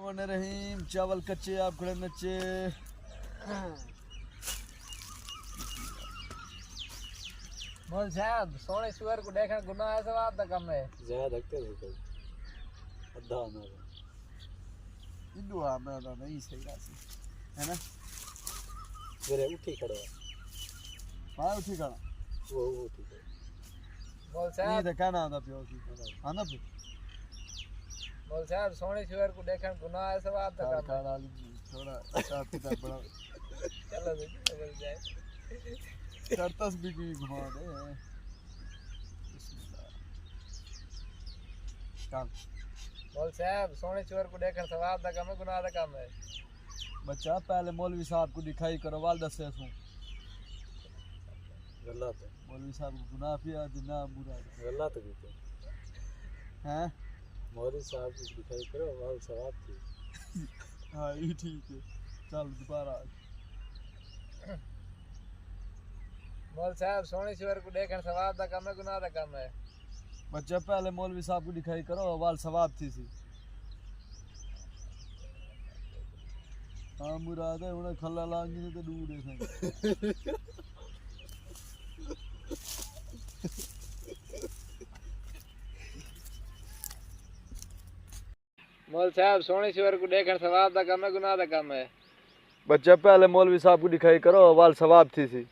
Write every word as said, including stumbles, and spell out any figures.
الرحمن الرحیم، چاول کچے آپ کھڑے نچے۔ مول صاحب، سوہݨے سوئر کوں ݙیکھݨ گناہ ہے، ثواب دا کم ہے؟ زیادہ ہکتے دے کوئی ادھا نہ ہو۔ ایڈو آ میں دا نہیں صحیح راسی، ہے نا؟ میرے اٹھی کھڑے۔ ہاں، اٹھی کھڑا۔ وہ، وہ اٹھی کھڑا۔ مول صاحب، نہیں تے کہنا آندا پیو سی۔ آندا پیو۔ مول صاحب، سوہݨے سوئر کوں ݙیکھݨ گناہ ہے، ثواب دا کم ہے؟ کھانا تھوڑا حساب کتاب بڑا۔ چلو جی، چلو جائے۔ کر تسبیح کوئی گھما دے۔ بسم اللہ۔ چل۔ مول صاحب، سوہݨے سوئر کوں ݙیکھݨ ثواب دا کم ہے، گناہ دا کم ہے؟ بچہ، پہلے مولوی صاحب کوں ݙکھائی کرو، ول ݙسے سوں۔ غلط ہے۔ مولوی صاحب کوں گناہ پیا تے نہ برا۔ غلط کیتے۔ ہیں؟ مولوی صاحب کوں ݙکھائی کرو، ول ثواب تھی۔ ہاں، یہ ٹھیک ہے۔ چل، دوبارہ آ۔ مول صاحب، سوہݨے سوئر کوں ݙیکھݨ ثواب دا کم ہے، گناہ دا کم ہے؟ بچہ، پہلے مولوی صاحب کوں ݙکھائی کرو، ول ثواب تھی سی۔ ہاں مراد ہے، ہݨ کھلا لانگی نے تے ݙو ݙے سائیں۔ مول صاحب، سوہݨے سوئر کوں ݙیکھݨ ثواب دا کم ہے، گناہ دا کم ہے؟ بچہ، پہلے مولوی صاحب کوں ݙکھائی کرو، ول ثواب تھی سی۔